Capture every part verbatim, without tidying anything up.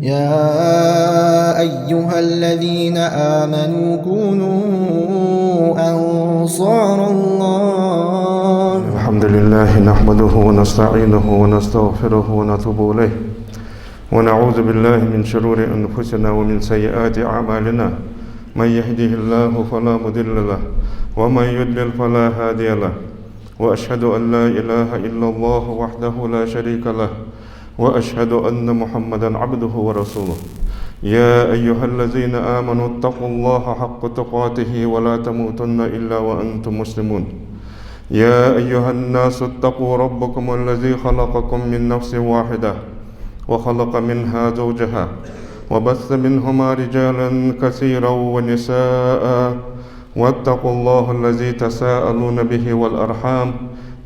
يا أيها الذين آمنوا كونوا أنصار الله. الحمد لله نحمده ونستعينه ونستغفره ونتوب إليه، ونعوذ بالله من شرور أنفسنا ومن سيئات أعمالنا. من يهده الله فلا مضل له، ومن يضلل فلا هادي له، وأشهد أن لا إله إلا الله وحده لا شريك له، وأشهد أن محمدا عبده ورسوله. يا أيها الذين آمنوا اتقوا الله حق تقاته ولا تموتن إلا وأنتم مسلمون. يا أيها الناس اتقوا ربكم الذي خلقكم من نفس واحدة وخلق منها زوجها وبث منهما رجالا كثيرا ونساء واتقوا الله الذي تساءلون به والأرحام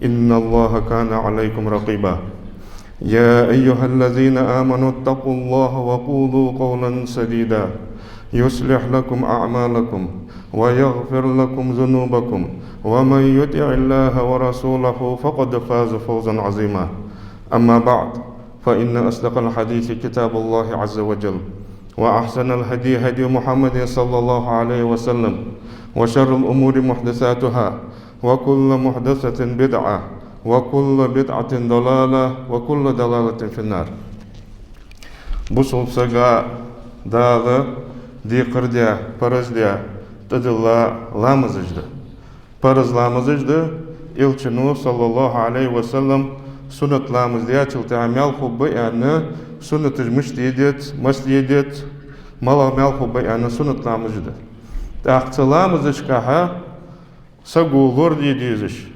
إن الله كان عليكم رقيبا. يا أيها الذين آمنوا اتقوا الله وقولوا قولا سديدا يصلح لكم أعمالكم ويغفر لكم ذنوبكم ومن يطع الله ورسوله فقد فاز فوزا عظيما. أما بعد، فإن أصدق الحديث كتاب الله عز وجل، وأحسن الهدي هدي محمد صلى الله عليه وسلم، وشر الأمور محدثاتها، وكل محدثة بدعة، وكل بدعة ضلالة، وكل ضلالة في النار. Бусалба сага Дала декхар даь, параз даь, тӀадилла ламазаш да. Параз ламазаш да, Элчано, صلى الله عليه وسلم, суннат ламаз даьчул тӀехьагӀа маьл хургба аьнна, суннаташ мишта де деза, маца де деза, малагӀа маьл хургба аьнна суннат ламазаш да. ТӀаккха цу ламазашкахьа саго лораде дезаш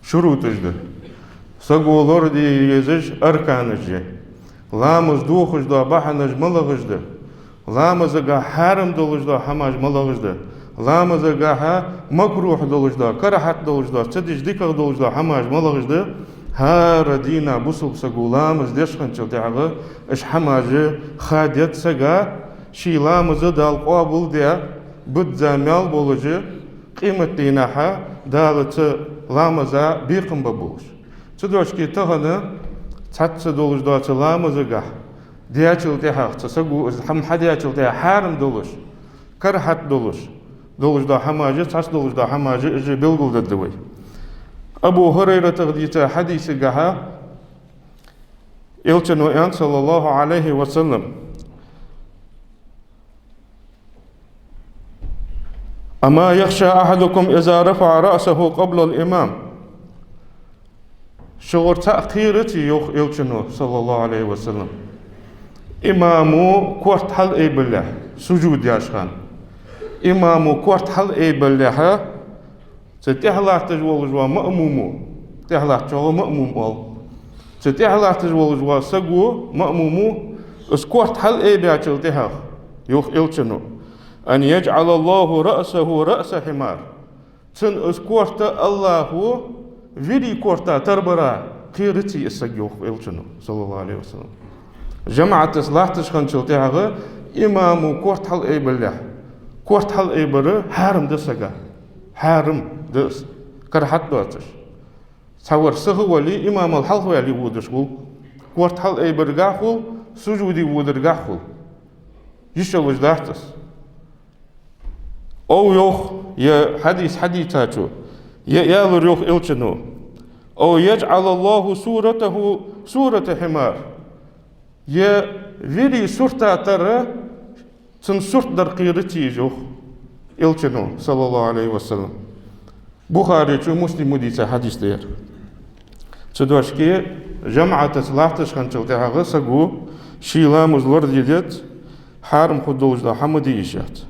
шурутӀаш да. Саго лораде езаш арканаш я. Ламаз дохаш дола бахьанаш малагӀаш да. Ламазагахьа хьарам долаш дола хӀамаш малагӀаш да. Ламазагахьа макрухь долаш дола, карахьат долаш дола, ца деш дикагӀа долаш дола хӀамаш малагӀаш да. ХӀара дийнахьа бусалба саго ламаз деш хинначул тӀехьагӀа уж хӀамаш ха деза сага, ший ламаз Дала къоабал даь, бизза маьл болаш, къематдийнахьа Дала цу ламаза бекхам бергболаш. Цудухьа тахан цхьацца долаш дола цу ламазагахьа, даьчул тӀехьагӀа, цу саго из хӀама хьадаьчул тӀехьагӀа хьарам долаш, карахьат долаш, долаш дола хӀамаш, цхьацца долаш дола хӀамаш, уж белгалдергда вай. Абу ХӀурайратагара дийца хьадисагахьа Элчано аьннад, صلى الله عليه وسلم: «أما يخشى أحدكم إذا رفع رأسه قبل الإمام». Шугара цаӀ кхераций, йоах Элчано, صلى الله عليه وسلم, имамо корта хьалаайбалехьа, сужуд деш хана. Имамо корта хьалаайбалехьа, цу тӀехьа латташ волаш вола маъмумо, тӀехьа латтачох маъмум оал. Цу тӀехьа латташ волаш вола саго, маъмумо, из корта хьалаайбаьчул тӀехьагӀа, йоах Элчано: «أن يجعل الله رأسه رأس حمار». Цун из корта АллахӀо вири корта тара бара кхераций из саг, йоах Элчано, صلى الله عليه وسلم. ЖамаӀатаца латташ хинначул тӀехьагӀа имамо корта хьалаайбалехьа, корта хьалаайбар хьарам да сага. Хьарам да из. Карахьат доацаш. Цхьавар сиха вале, имамал хьалха вале водаш хул. Корта хьалаайбаргахьа хул, сужуде водаргахьа хул. Йиш йолаш дац из. Ӏов йоах, е хьадис хьадийцачо, е аьлар, йоах Элчано: «أو يجعل الله صورته صورة حمار». Е вири сурта тара цун сурт дар кхераций из, йоах Элчано, صلى الله عليه وسلم. Бухаречо, Муслимо дийца хьадис да ер. Цудухьа жамаӀатаца латташ хинначул тӀехьагӀа саго ший ламаз лораде деза, хьарам хургдолаш дола хӀама де йиш яц.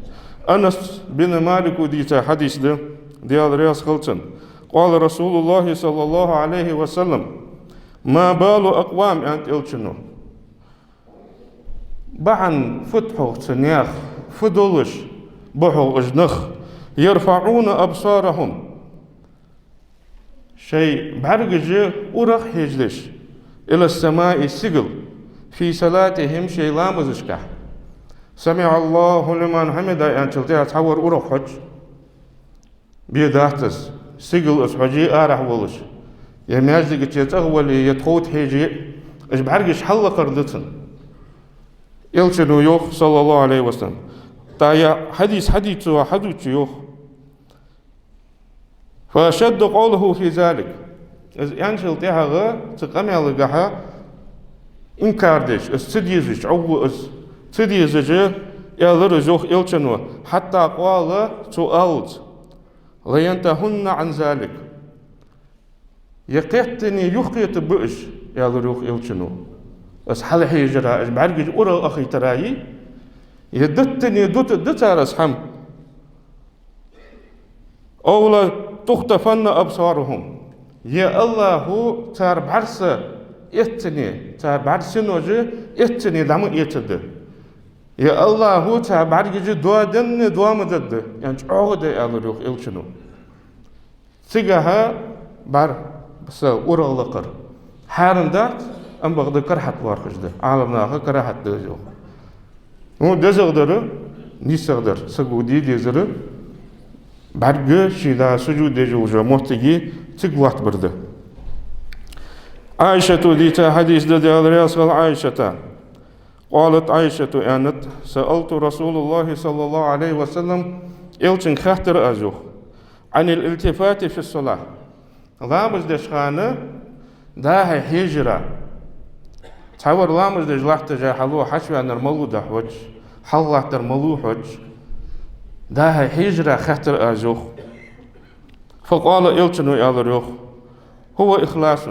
Анас бин Малико дийца хьадис да, Даьла раьза хилва цунна. «قال رسول الله صلى الله عليه وسلم: ما بال أقوام», аьннад Элчано. Бахьан фуд хьогӀ цу наьха, фу долаш ба хьогӀ уж нах, «يرفعون أبصارهم», шоай бӀаргаш урагӀа хьежадеш, «إلى السماء», сигала, «في صلاتهم», шоай ламазашкахь. «سمع الله لمن حمده» аьнначул тӀехьагӀа цхьавар урагӀа хьож. Бе дац из, сигала из хьоже арахьа волаш, е маьждига чу цӀагӀа вале, е тхов тӀа хьеже, уж бӀаргаш хьаллакхар да цун. Элчано йоах, саллаллахӀу Ӏалайхи ва саллам. ТӀаккха ер хьадис хьадийцачо хьадувцача йоах: «فأشد قوله في ذلك». Из аьнначул тӀехьагӀа цу къамаьлагахьа инкар деш, из ца дезаш, чӀоагӀа из ца дезаш, аьлар из йоах Элчано, حتى قال, цо аьлча: «لينتهن عن ذلك». Ер кхетаме юхакхетаргба уж, аьлар йоах Элчано. Из хьалхьежара, уж бӀаргаш урагӀахайтараи, ер диттане дутаргда цар из хӀама. «أو لتخطفن أبصارهم». Е АллахӀо цар бӀаргаш эццане, цар бӀаргий синош эццане дӀа ма эцаргда. Е АллахӀо цар бӀаргаш доаданне доа ма даргда, яӀни чӀоагӀа да, аьлар йоах Элчано. Цигахьа бӀаргаш урагӀа лакхар хьарам дац, амма бакъда карахьат лоархӀаш да, Ӏаламнаха карахьат да из йоах. Ну, дезагӀдар, нийсагӀдар, саго де дезар, бӀарг ший Даьла сужуд деш йолча моттиге цига лоаттабар да. Ӏайшата дийца хьадис да, Даьла раьза хилва Ӏайшата. قالت, Ӏайшата аьннад: سألت رسول الله صلى الله عليه وسلم, Элчанга хаьттар аз йоах, عن الالتفات في الصلاة. Ламаз деш хана дӀа-хьа хьежара. Цхьавар ламаз деш латташ хьалха хьачувеннар малув дӀахьоча, хьалха латтар малув хьоча, дӀа-хьа хьежара хаьттар аз йоах. فقال, Элчано аьлар йоах: هو إخلاص.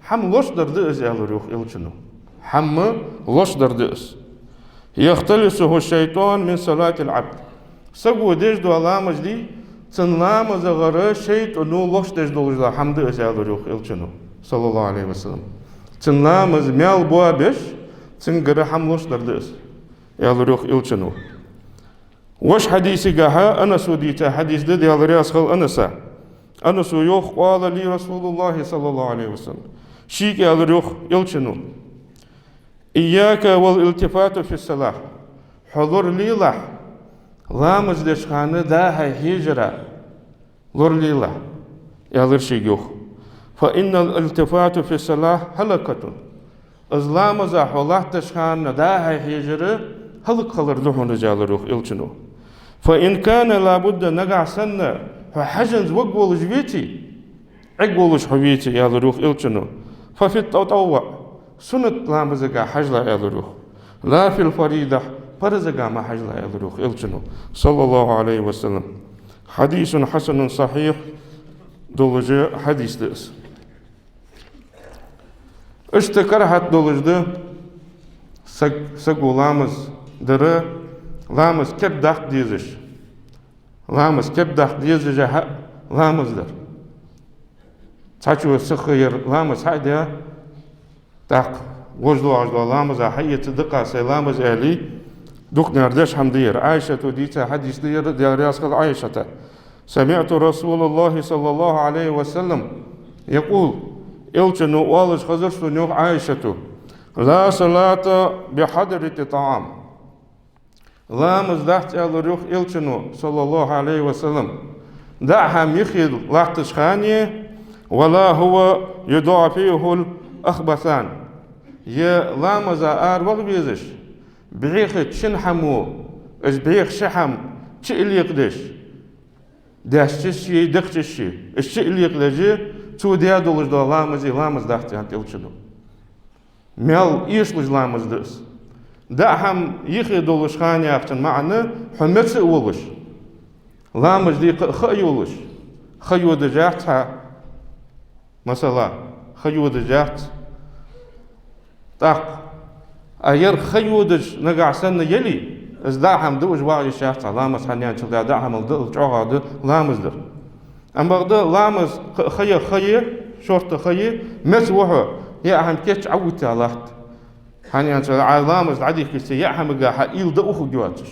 ХӀама лочкъадар да из, аьлар йоах Элчано. ХӀама лочкъадар да из. يختلسه الشيطان من صلاة العبد. Саго деш дола ламаз дий, цун ламазагара шайтӀано лочкъадеш долаш дола хӀама да из, аьлар йоах Элчано, саллаллахӀу Ӏалайхи ва саллам. Цун ламаз маьл боабеш, цунгара хӀама лочкъадар да из, аьлар йоах Элчано. Вож хьадисагахьа Анаса дийца хьадис да, Даьла раьза хилва Анаса. Анаса йоах: قال لي رسول الله صلى الله عليه وسلم. Шийга аьлар йоах Элчано: إياك والالتفات في الصلاة. Хьо лоралелахь, ламаз деш хана дӀа-хьа хьежара лоралелахь, аьлар шийга йоах. فإن الالتفات في الصلاة هلكة. Из ламаза хьо латташ хана дӀа-хьа хьежар хӀалакхилар да хьона из, аьлар йоах Элчано. فإن كان لا بد, нагахьа санна хьо хьежанза варгволаш веце, Ӏергволаш хьо веце, аьлар йоах Элчано, ففي التطوع, суннат ламазага хьажалахь, аьлар йоах. لا في الفريضة, парзага ма хьажалахь, аьлар йоах Элчано, саллаллахӀу Ӏалайхи ва саллам. حديث حسن صحيح долаш хьадис да из. Иштта карахьат долаш да саг-, саго ламаз дар, ламаз кеп даккха дезаш. Ламаз кеп даккха дезаш хьа ламаз дар. Цхьачо сиха яр ламаз хьа а даь, тӀаккха вож доагӀаш дола ламаза хьаэца дакъа сай ламаз аьле, дукха наьха деш хӀама да ер. Ӏайшата дийца хьадис да ер, Даьла раьза хилва Ӏайшата. سمعت رسول الله صلى الله عليه وسلم يقول, Элчано оалаш хазар сона, йоах Ӏайшата: لا صلاة بحضرة طعام. Ламаз дац, аьлар йоах Элчано, саллаллахӀу Ӏалайхи ва саллам, даа хӀама юхе латташ хана, ولا هو يدافعه الأخبثان. Е ламаза араваха везаш, бӀеха шин хӀамо, из бӀеха ши хӀама чу а лекъадеш, даьшчаши дакхчаши, из чу а лекъадеш, цо даь долаш дола ламаз, ламаз дац, аьннад Элчано. Маьл эшалуш ламаз да из. Даа хӀама юхе долаш хана яхачун маӀан, хьо меца а волаш, ламаз де кхы а ха а йолаш, ха йодаш яц хьа, масала, ха йодаш яц. ТӀаккха а ер ха йодаш нагахьа санна яле, из даа хӀама дуаш вагӀа йиш яц хьа, ламаз хьанна яьнначул тӀехьа даа хӀамал даа чӀоагӀагӀа да ламаз дар. Амма бакъда ламаз ха-, ха я, ха я, шортта ха я, меца ва хьо, яа хӀама кийча Ӏовита латт. ХӀана аьлча, Ӏа ламаз дӀадийхкача, яа хӀамага хьа уйла дӀаухаргйоацаш.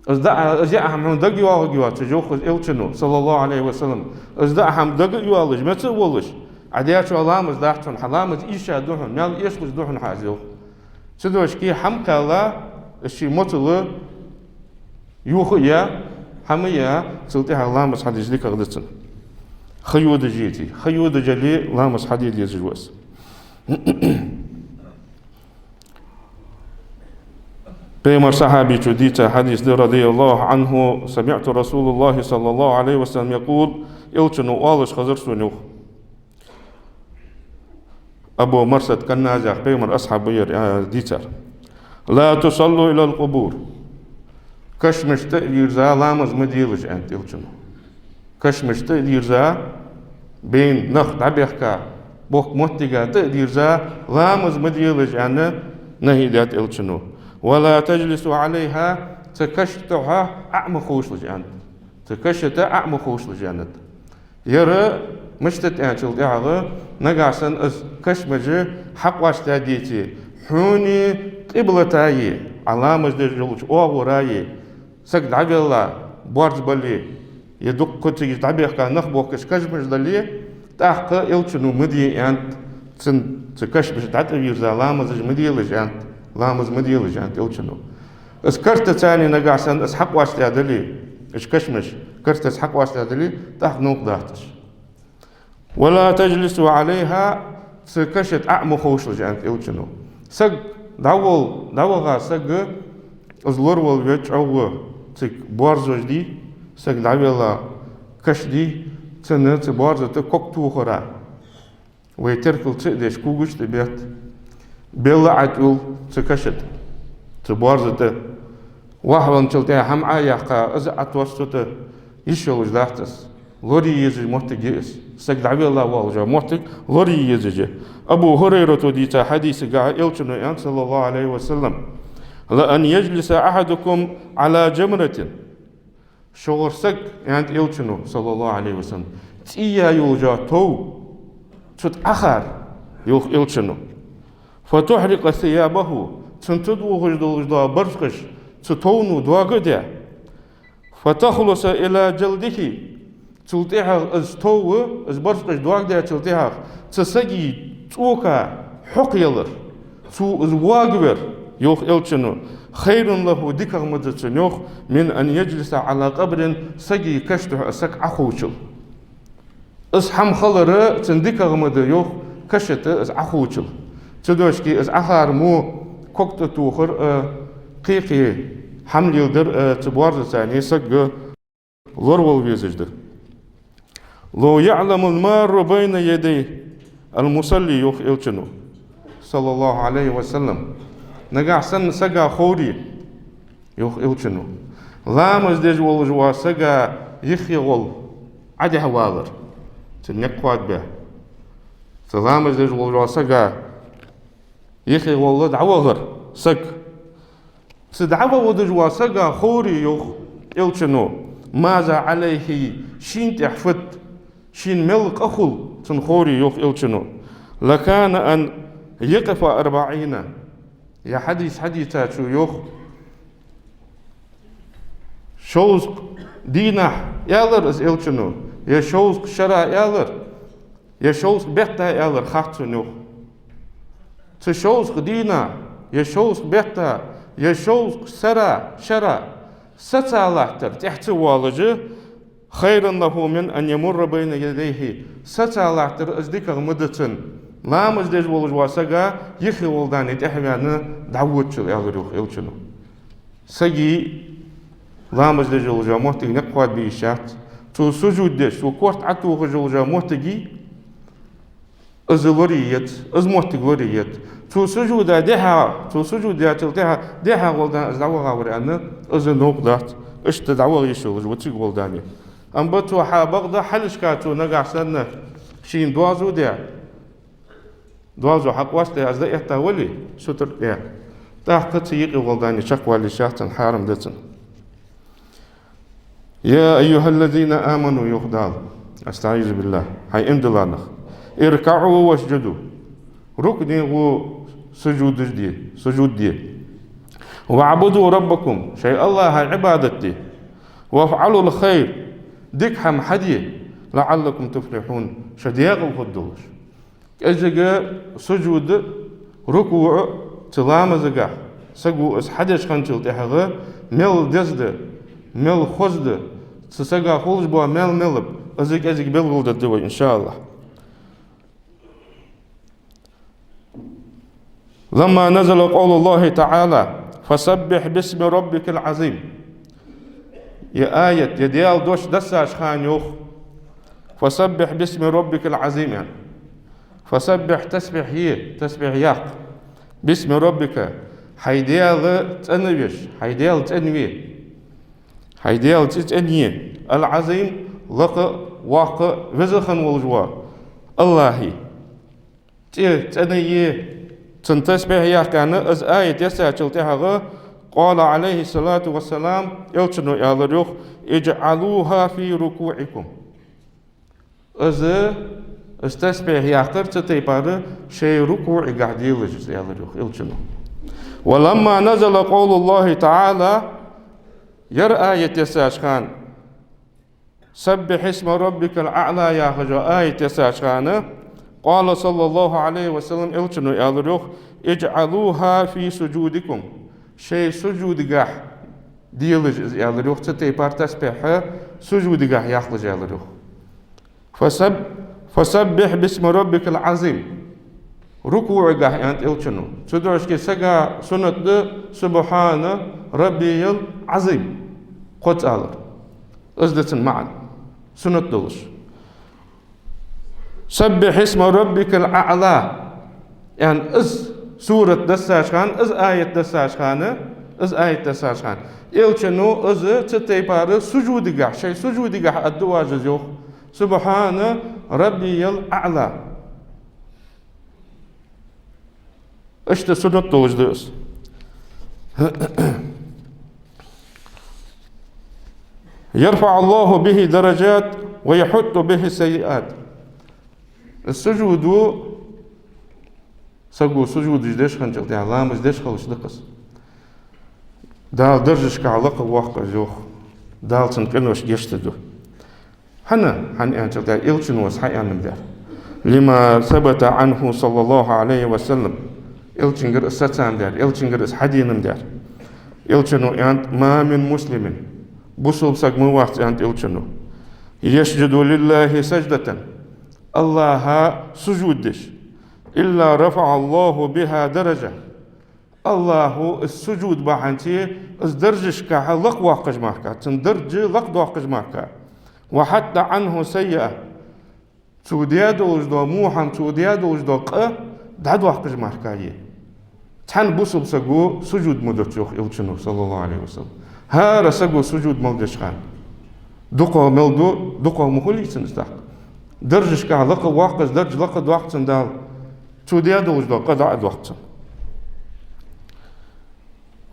Из даа, из яа хӀама хьона дагайоагӀаргйоацаш, йоах из Элчано, саллаллахӀу Ӏалайхи ва саллам. Из даа хӀама дага а йоаллаш, меца а волаш, Ӏа даьчоа ламаз дац хьона, хьа ламаз ийша да хьона, маьл эшалуш да хьона хьа из, йоах. Цудухьа кхы хӀама кхаьлла, из ший моцал йоха а яь, хӀама а яь, цул тӀехьагӀа ламаз хьадеш дикагӀа да цунна. Ха йодаш еце, ха йодаш яле, ламаз хьаде дезаш ва из. Пайхамара сахьабечо дийца хьадис да, رضي الله عنه: سمعت رسول الله صلى الله عليه وسلم يقول, Элчано оалаш хазар сона, йоах. Абу Марсад Канназех, Пайхамара асхьаб яр, а, дийцар: لا تصلوا إلى القبور. Кашамашта тӀа а вийрза ламаз ма делаш, аьннад Элчано. Кашамашта тӀа а дийрза, бейна нах дӀабехка бохка моттига тӀа а дийрза, ламаз ма делаш, аьнна, нахьи даьд Элчано. ولا تجلسوا عليها, цу каша тӀа хьо Ӏо ма ховшалаш, аьннад. Цу каша тӀа Ӏо ма ховшалаш, аьннад. Яра мишта да аьнначул тӀехьагӀа, нагахь санна из кашамаш хьакъоастадаь деце, хьона къиблата е, Ӏа ламаз деш йолча оагӀора е, саг дӀавелла, боарза бале, е дукха цига дӀабехка нах бохкаш кашамаш дале, тӀаккха Элчано ма де, аьннад, цун, цу кашамашта тӀа вийрза ламазаш ма делаш, аьннад, ламаз ма делаш, аьннад Элчано. Из картаца нагахь санна из хьакъоастадаь дале, уж кашамаш картаца хьакъоастадаь дале, тӀаккха новкъа дац уж. ولا تجلسوا عليها, цу каша тӀа Ӏо ма ховшалаш, аьннад Элчано. Саг дӀавол-, дӀаваха саг, из лоравала веза чӀоагӀа цига боарзаш дий, саг дӀавелла каша дий, цунна цу боарза тӀа ког тохара. Вай теркал ца а деш, когаш тӀабетт, белла Ӏо тӀайолл цу каша тӀа, цу боарза тӀа. Вахавенначул тӀехьагӀа хӀама Ӏо а яьккха, из Ӏо тосс цу тӀа, йиш йолаш дац из. Лорае езаш моттиг я из. Саг дӀавелла волаш вола моттиг лорае езаш я. Абу Хурайрата дийца хьадисагахь Элчано аьннад, صلى الله عليه وسلم: لأن يجلس أحدكم على جمرة. Шугара саг, аьннад Элчано, صلى الله عليه وسلم, цӀий йолаш йола тов, цу тӀа Ӏохар, йоах Элчано. فتحرق ثيابه, цун тӀадувхаш долаш дола барзкъаш цу товно доагадаь. فتخلص إلى جلده, цул тӀехьагӀа из тов, из барзкъаш доагадаьчул тӀехьагӀа цу сага цӀока хьокхаялар, цо из вагавар, йоах Элчано, خير له, дикагӀа ма да цунна, йоах, من أن يجلس على قبر, сага каша тӀа саг Ӏоховшал. Из хӀама хилар цунна дикагӀа ма да, йоах, каша тӀа из Ӏоховшал. Цудухьа из Ӏохар мо, ког тӀатохар а, кхы-кхы хӀама леладар а цу боарзаца саг лоравала везаш да. لو يعلم المار بين يدي المصلي, йоах Элчано, صلى الله عليه وسلم, нагахь санна сага ховре, йоах Элчано, ламаз деш волаш вола сага юхе гӀолла Ӏодехьавалар, цун никъ хоадабаь, цу ламаз деш волаш вола сага юхе гӀолла дӀавахар саг. Цу дӀавахаш волча сага ховре, йоах Элчано, ماذا عليه, шийна тӀехь фуд, шийна мел къа хул цунна ховре, йоах Элчано, لكان أن يقف أربعين. Ер хьадис хьадийцачо йоах, шовзткъа дийнахьа, аьлар из Элчано, е шовзткъа шера, аьлар, е шовзткъа бетта, аьлар, хац сона, йоах. Цу шовзткъа дийнахьа, е шовзткъа бетта, е шовзткъа сара, шера саца латтар, тӀехьа ца воалаш, خير له من أن يمر بين يديه, саца латтар из дикагӀа ма да цунна, ламаз деш волаш вола сага юхе гӀолла дӀавена тӀехьаваьнна дӀаводачул, аьлар, йоах Элчано. Сага ламаз деш волаш вола моттиг никъ хоадабе йиш яц. Цо сужуд деш, цо корта Ӏотохаш волаш вола моттиг, из лорае еза, из моттиг лорае еза. Цо сужуда дехьа, цо сужуд даьчул тӀехьа, дехьа гӀолла дӀа из дӀавахавар аьнна, из новкъа дац. Иштта дӀаваха йиш йолаш ва цига гӀолла дӀавена. Амма цо хьа бакъда хьалхашка цо нагахь санна шийна доазув даь, доазув хьакъоастадаь, из дӀаэтта вале, сутара тӀа, тӀаккха цу юкъе гӀолла дӀавена чакхвала йиш яц цунна, хьарам да цунна. يا أيها الذين آمنوا, йоах Дала, أستعيذ بالله, хӀай иман дилла нах, اركعوا واسجدوا, рукуӀ де, сужудаш де, сужуд де. واعبدوا ربكم, шоай АллахӀа Ӏибадат де. وافعلوا الخير, дика хӀама хьаде, لعلكم تفلحون, шо декъала хургдолаш. КӀезига сужуд, рукуӀ цу ламазагахь саго из хьадеш хинначул тӀехьагӀа мел деза да, мел хоза да, цу сага хулаш бола мел мел ба, из кӀезига белгалдергда вай, إن شاء الله. لما نزل قول الله تعالى, فسبح باسم ربك العظيم. Ер аят, ер Даьла дош дессача хана йоах: فسبح باسم ربك العظيم, аьнна. فسبح, тасбихь е, тасбихь яккха, باسم ربك, хьай Даьла цӀенна веш, хьай Даьла цӀенна ве. Хьай Даьла цӀи цӀенна е, العظيم, лакха а, воккха а, веза хинна волаш вола АллахӀа цӀи цӀенна е, цун тасбихь яккха, аьнна, из аят дессачул тӀехьагӀа, قال عليه الصلاة والسلام, Элчано аьлар йоах: اجعلوها في ركوعكم. Из, из тасбихь яккхар цу тайпара шоай рукуӀагахьа делаш из, аьлар йоах Элчано. ولما نزل قول الله تعالى, ер аят дессача хана, سبح اسم ربك الأعلى яхаш йола аят дессача хана, قال صلى الله عليه وسلم, Элчано аьлар йоах: اجعلوها في سجودكم. Шоай сужудагахьа делаш из, аьлар йоах, цу тайпара тасбихь сужудагахьа яккхалаш, аьлар йоах. فسب-، فسبح باسم ربك العظيم. РукуӀагахьа, аьннад Элчано. Цудухьа сага суннат да سبحان ربي العظيم кхозза алар. Из да цун маӀан, суннат долаш. سبح اسم ربك الأعلى, аьнна, из сурат дессача хана, из аят дессача хана, из аят дессача хана, Элчано из цу тайпара сужудагахьа, шоай сужудагахьа аргда оаш из, йоах: سبحان ربي الأعلى. Иштта суннат долаш да из. يرفع الله به درجات ويحط به السيئات. Из сужуд, саго сужудаш деш хинначул тӀехьагӀа, ламаз деш хилча да-кх из, Дала даржашкахьа лакха воаккх из, йоах. Дала цун къинош гешт ду. ХӀана? ХӀана аьлча, Элчано из хьааьнна дар. لما ثبت عنه صلى الله عليه وسلم. Элчангара из сацам дар, Элчангара из хьаденам дар. Элчано аьннад: ما من مسلم, бусалба саг ма вац, аьннад Элчано, يسجد لله سجدة, АллахӀа сужуд деш, إلا رفع الله بها درجة. АллахӀа из сужуд бахьанце из даржашкахьа лакха воаккхаш мара, цун дарж лакха доаккхаш мара. وحط عنه سيئة. Цо даь долаш дола, во хӀама цо даь долаш дола къа дӀадоаккхаш мара е. Цхьан бусалба саго сужуд ма дац, йоах Элчано, صلى الله عليه وسلم. ХӀара саго сужуд мел деча хана, дукхагӀа мел ду, дукхагӀа ма хулий цун из тӀаккха. Даржашкахьа лакха воаккх из, дарж лакха доаккх цун Дала. Цо даь долаш дола къа дӀа а доаккх цун.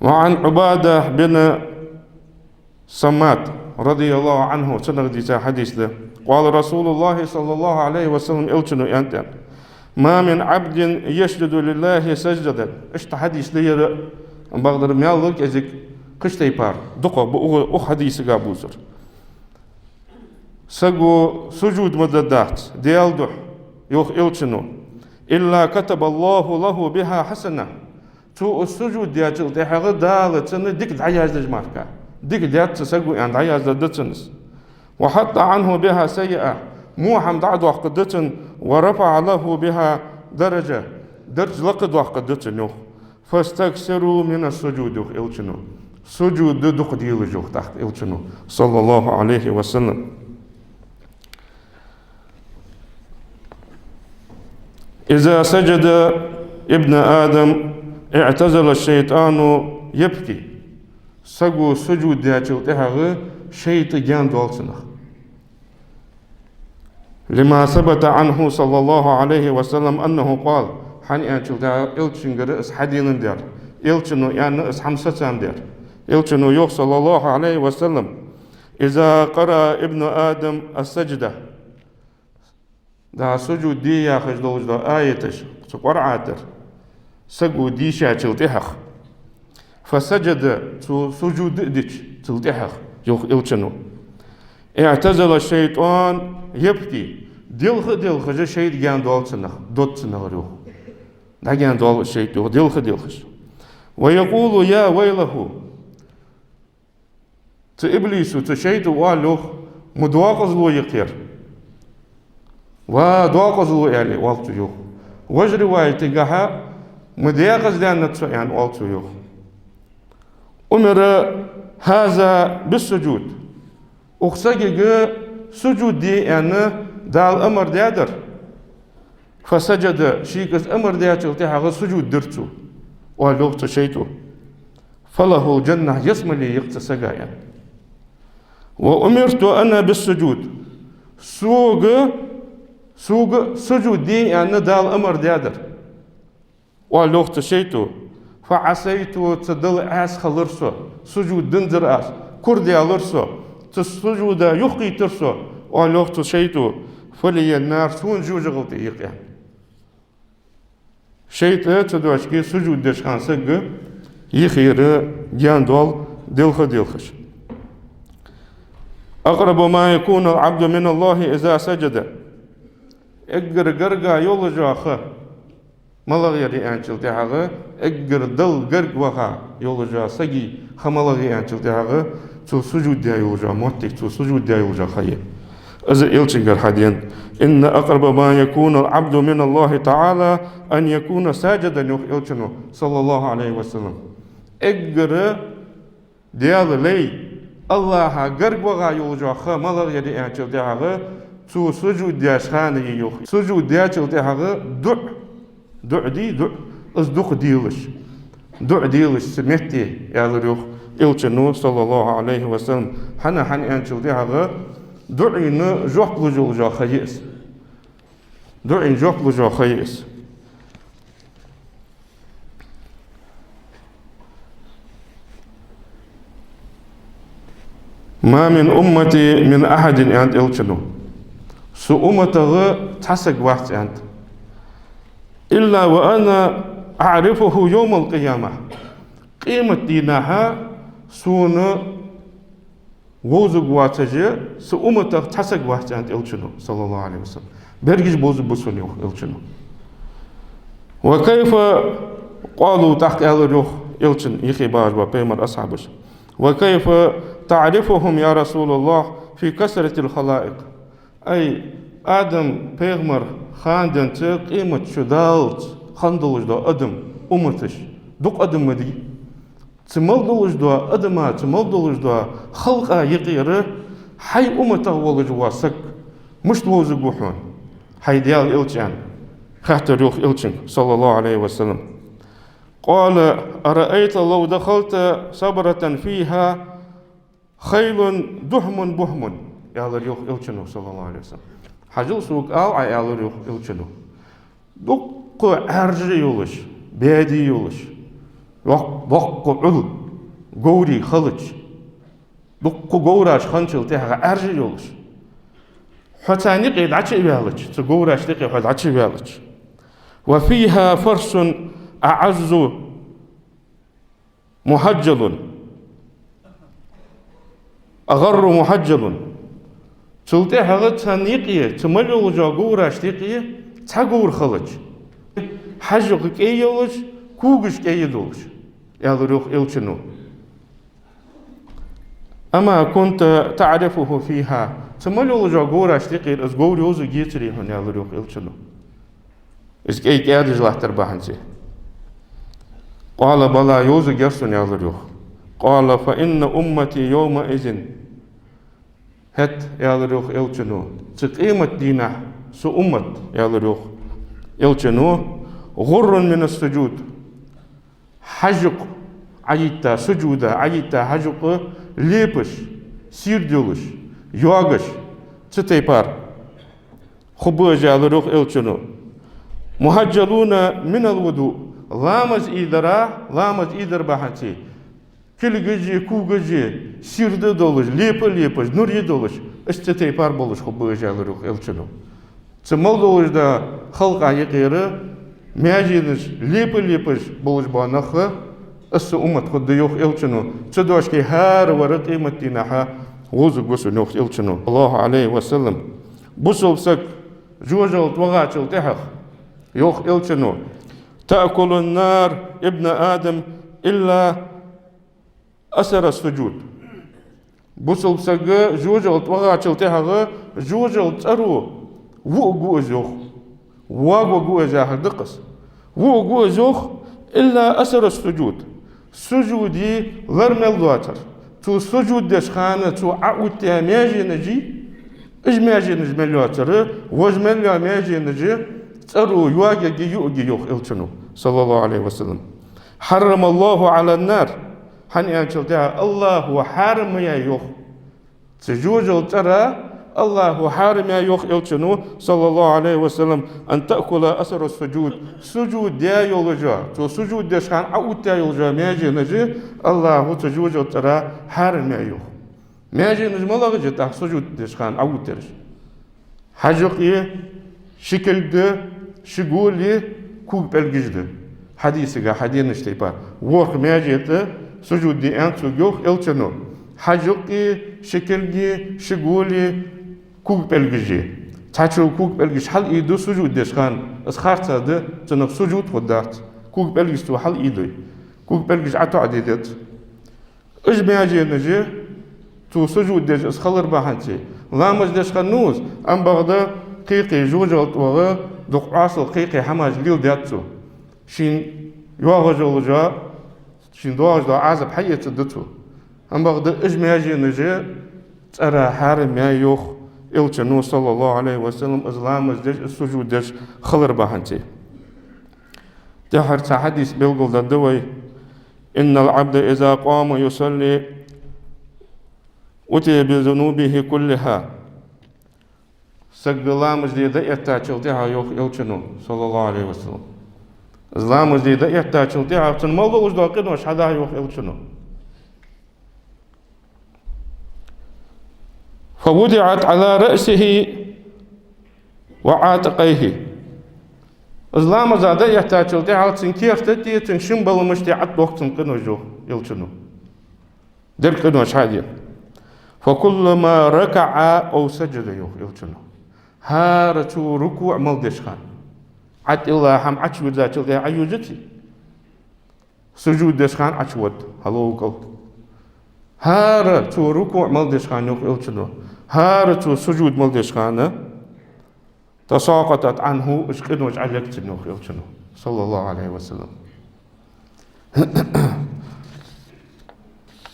وعن عبادة بن الصامت رضي الله عنه, цунах дийца хьадис да. قال رسول الله صلى الله عليه وسلم, Элчано аьннад: ما من عبد يسجد لله سجدة. Иштта хьадис да ер, бакъдар, маьл а кӀезига, кхыча тайпара, дукха ба укх, укх хьадисага бувзар. Саго сужуд ма дергдац Даьла духьа, йоах Элчано, إلا كتب الله له بها حسنة. Цо из сужуд даьчул тӀехьагӀа Дала цунна дика дӀаяздеш мара. Дика даьд цу саго аьнна, дӀаяздергда цунна из. وحط عنه بها سيئة. Во хӀама дӀадоаккхаргда цун, ورفع له بها درجة. Дарж лакха доаккхаргда цун, йоах. فاستكثروا من السجود, йоах Элчано. Сужуд дукха делаш, йоах тӀаккха Элчано, صلى الله عليه وسلم. إذا سجد ابن آدم اعتزل الشيطان يبكي. Саго сужуд даьчул тӀехьагӀа шайтӀа гаьна доал цунах. لما ثبت عنه صلى الله عليه وسلم أنه قال. ХӀана аьлча, Элчангара из хьаденам дар. Элчано аьнна из хӀама сацам дар. Элчано йоах, صلى الله عليه وسلم: إذا قرأ ابن آدم السجدة. Да, сужуд де яхаш долаш дола аяташ цу Къуръан тӀара саго дийшачул тӀехьагӀа, فسجد, цо сужуд а дича цул тӀехьагӀа, йоах Элчано, اعتزل الشيطان يبكي, делха а делхаш шайтӀа гаьна доал цунах, дод цунах, йоах. ДӀагаьна доал шайтӀа, йоах, делха а делхаш. ويقول: يا ويله. Цу иблисо, цу шайтӀо оал, йоах: «Ма докъазло я-кх ер! Ва докъазло», — аьле, оал цо, йоах. Важа риваятагахьа: «Ма декъаза даьннад со», — аьнна, оал цо, йоах. أمر هذا بالسجود. Укх сагага сужуд де аьнна Дала амар даьдар. فسجد, шийга из амар даьчул тӀехьагӀа сужуд дир цо, оал йоах цу шайтӀо. فله الجنة, ялсмале я-кх цу сага, аьнна. وأمرت أنا بالسجود. Сога, сога сужуд де аьнна Дала амар даьдар, оал йоах цу шайтӀо. فعصيت, цу Далла Ӏаьса хилар со, сужуд динзар аз, кура даьлар со, цу сужуда юхакхийтар со, оал йоах цу шайтӀо. فلي النار, сона жожагӀата тӀа йикх, аьнна. ШайтӀа цу дешаца сужуд деш хинна саг йихьар гаьна доал делха-делхаш. أقرب ما يكون العبد من الله إذا سجد. Эггара гарга йолаш йола ха малагӀа я аьнначул тӀехьагӀа, эггара Далла гарга ваха йолаш йолча сага ха малагӀа я аьнначул тӀехьагӀа, цо сужуд даь йолаш йола моттиг, цо сужуд даь йолаш йола ха я. Из Элчангара хьадена: إن أقرب ما يكون العبد من الله تعالى أن يكون ساجدا, йоах Элчано, صلى الله عليه وسلم. Эггара Даьла лай, АллахӀа гарга ваха йолаш йола ха малагӀа я аьнначул тӀехьагӀа, цо сужуд деш хана я, йоах. Сужуд даьчул тӀехьагӀа дуӀа, дуӀа дий, дуӀа, из дукха делаш, дуӀа делаш цу метте, аьлар, йоах Элчано, صلى الله عليه وسلم. ХӀана, хӀана аьнначул тӀехьагӀа, дуӀайна жоп луш йолаш йола ха я из. ДуӀайна жоп луш йола ха я из. ما من أمتي من أحد, аьннад Элчано. Са умматагӀа цхьа саг вац, аьннад. إلا وأنا أعرفه يوم القيامة. Къематдийнахьа хьа сона вовзаргвоацаш са умматагӀа цхьа саг вац, аьннад Элчано, صلى الله عليه وسلم. Берригаш бовзаргба сона, йоах Элчано. وكيف, قالوا, тӀаккха аьлар, йоах Элчано, юхе багӀаш бола пайхамара асхьабаша: وكيف تعرفهم يا رسول الله في كثرة الخلائق؟ Ай, Адам пайхамар хана денз, къемат шу даллалца хинна долаш дола адам, умматаш, дукха адам ма дий. Цу мел долаш дола адама, цу мел долаш долча халкъа юкъера хьай умматагӀа волаш вола саг мишта вовзаргва хьона, хьай Даьла элча, аьнна, хаьттар, йоах, Элчанга, صلى الله عليه وسلم. قال: أرأيت لو دخلت سبرة فيها خيل دهم بهم, аьлар, йоах, Элчано, صلى الله عليه وسلم. Хьажал сога, ала Ӏа, аьлар, йоах, Элчано. Дукха Ӏаьржа йолаш, баьде йолаш, вок-, воккха Ӏул говрий хилча, дукха говраш хинначул тӀехьагӀа Ӏаьржа йолаш, хьо царна юкъе дӀачу а ваьлча, цу говрашта юкъе хьо дӀачу а ваьлча. وفيها فرس أعز محجل، أغر محجل. Цул тӀехьагӀа царна юкъе, цу мел йолча говрашта юкъе цхьа говр хилча, хьажкъаш кӀай йолаш, когаш кӀай долаш, аьлар, йоах, Элчано. أما كنت تعرفه فيها. Цу мел йолча говрашта юкъера из говр йовзаргьяцарий хьона, аьлар, йоах, Элчано. Из кӀай кӀаьдаш латтар бахьанце. قال: بلى, йовзаргьяр сона, аьлар, йоах. قال: فإن أمتي يومئذ. ХӀаьта, аьлар, йоах, Элчано, цу къематдийнахьа са уммат, аьлар, йоах, Элчано, غر من السجود. Хьажкъа Ӏайитта, сужуда Ӏайитта хьажкъа лепаш, сийрда йолаш, йоагаш, цу тайпара хургба уж, аьлар, йоах, Элчано. محجلون من الوضوء. Ламаз ийдара, ламаз ийдар бахьанце кулгаши когаши сийрда долаш, лепа-лепаш, нурий долаш, уж цу тайпара болаш хургба уж, аьлар, йоах, Элчано. Цу мел долаш долча халкъа юкъера маьженаш лепа-лепаш болаш бола нах, из са уммат хургда, йоах, Элчано. Цу дешаца хӀара вар къематдийнахьа вовзаргва сона, йоах, Элчано, صلى الله عليه وسلم. Бусалба саг жожагӀате вахачул тӀехьагӀа, йоах Элчано: تأكل النار ابن آدم إلا أثر السجود. Бусалба саг жожагӀате вахачул тӀехьагӀа жожагӀатен цӀеро вуаргва из, йоах. Воаргва из яхар да-кх из. Вуаргва из, йоах, إلا أثر السجود. Сужуде лар мел доацар. Цо сужуд деш хана цо Ӏоттаяь маьженаш, уж маьженаш мел йоацар, вож мел йола маьженаш цӀеро йоагаргья, юаргья, йоах Элчано, саллаллахӀу Ӏалайхи ва саллам. حرم الله على النار. ХӀана аьлча тӀехьа АллахӀа хьарам ма яьй, йоах. Цу жожагӀатен цӀера АллахӀа хьарам яьй, йоах Элчано, саллаллахӀу Ӏалайхи ва саллам, أن تأكل أثر السجود. Сужуд даь йолаш йола, цо сужуд деш хана Ӏооттаяь йолаш йола маьженаш АллахӀа цу жожагӀатен цӀера хьарам яьй, йоах. Маьженаш малагӀаш я тӀаккха сужуд деш хана Ӏооттаераш? Хьажкъе, ши кулг, ши гуле, кога пӀелгаш да. Хьадисага хьадена тайпара. ВорхӀ маьже тӀа сужуд де аьннад цунга, йоах Элчано. Хьажкъе, ши кулг, ши гуле, кога пӀелгаш. Цхьачо кога пӀелгаш хьалъайду сужуд деш хана, из харцахьа да, цунах сужуд хургдац. Кога пӀелгаш цо хьалъайдой, кога пӀелгаш ӀотоӀаде деза. Уж маьженаш, цо сужуд деш из хилар бахьанца, ламаз деш хиннав из, амма бакъда кхы-кхы жожагӀатен тӀа дукха Ӏоасал, кхы-кхы хӀамаш леладаьд цо. Шийна йоагӀаш йолаш йола, шийна доагӀаш дола Ӏазап хьаэцаргда цо. Амма бакъда уж маьженаш цӀера хьарам яьй, йоах Элчано, саллаллахӀу Ӏалайхи ва саллам, из ламаз деш, из сужуд деш хилар бахьанца. ТӀеххьара цхьа хьадис белгалдергда вай: إن العبد إذا قام يصلي أتي بذنوبه كلها. Саг ламаз де дӀаэттачул тӀехьагӀа, йоах Элчано, саллаллахӀу Ӏалайхи ва саллам. Из ламаз де дӀаэттачул тӀехьагӀа цун мел долаш дола къинош хьадахь, йоах Элчано. فوضعت على رأسه وعاتقيه. Из ламаз дӀаэттачул тӀехьагӀа цун керта тӀа, цун шин баламашта тӀа Ӏотох цун къинош, йоах Элчано. Дерриг къинош хьаде. فكلما ركع أو سجد, йоах Элчано. ХӀара цо рукуӀ мел деш хана, Ӏотилла хӀама Ӏочувирзачул тӀехьагӀа Ӏоюзаций? Сужуд деш хана Ӏочувода, хьалвола кӀал. ХӀара цо рукуӀ мел деш хана, йоах Элчано, хӀара цо сужуд мел деш хана, تساقطت عنه, уж къинош Ӏолег цунна, йоах Элчано, саллаллахӀу Ӏалайхи ва саллам.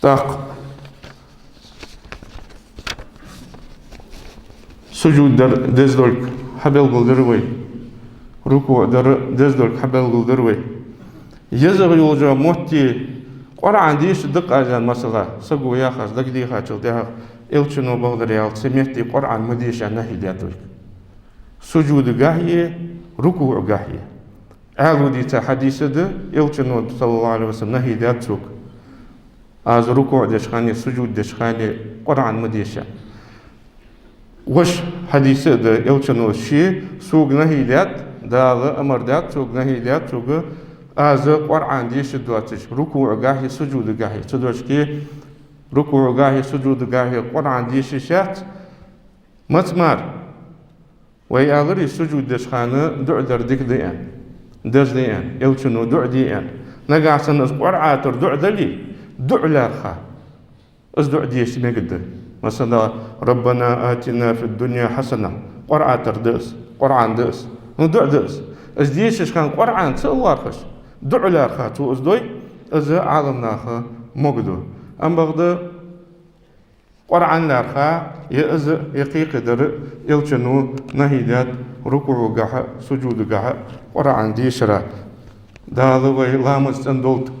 ТӀаккха сужуд дар деза долга хьабелгалдир вай, рукуӀ дар деза долга хьабелгалдир вай. ЕзагӀа йолча метте Къуръан дешаргда-кх аз, масала, саго яхаш дагадехачул тӀехьагӀа, Элчано, бакъдар аьлча, цу метте Къуръан ма деша нахьи даьд вайга. Сужудагахьеи, рукуӀагахьеи. Ӏаьлас дийца хьадис да, Элчано, саллаллахӀу Ӏалайхи ва саллам, нахьи даьд сога, аз рукуӀ деш хана, сужуд деш хана Къуръан ма деша. Вож хьадис да, Элчано ше сога нахьи даьд, Дала амар даьд сога, нахьи даьд сога, аз Къуръан дешаргдоацаш рукуӀагахьеи, сужудагахьеи. Цу дешашка, рукуӀагахьеи, сужудагахьеи Къуръан деша йиш яц. Маца мара? Вай аьлар, из сужуд деш хана дуӀа дар дика да аьнна, деза да аьнна, Элчано дуӀа де аьнна. Нагахьа санна из Къуръан тӀара дуӀа дале, дуӀа лаьрхӀа из дуӀа деша мегаргда. Масала, ربنا آتنا في الدنيا حسنة. Къуръан тӀара да из, Къуръан да из. Ну, дуӀа да из. Из дешаш хана Къуръан ца лоархӀаш, дуӀа лаьрхӀа цо из дой, из Ӏаламнаха могадо. Амма бакъда Къуръан лаьрхӀа, е из, е кхы-кхы дар, Элчано нахьи даьд рукуӀагахьа, сужудагахьа Къуръан дешара. Дала вай ламаз цӀендолда,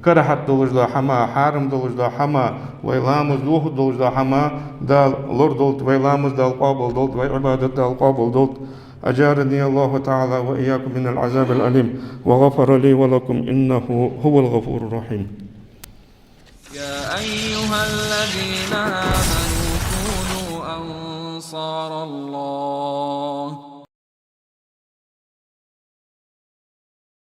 карахьат долаш дола хӀама, хьарам долаш дола хӀама, вай ламаз дохаргдолаш дола хӀама Дала лорадолда, вай ламаз Дала къоабалдолда, вай Ӏибадат Дала къоабалдолда. أجارني الله تعالى وإياكم من العذاب الأليم، وغفر لي ولكم، إنه هو الغفور الرحيم. يا أيها الذين آمنوا كونوا أنصار الله.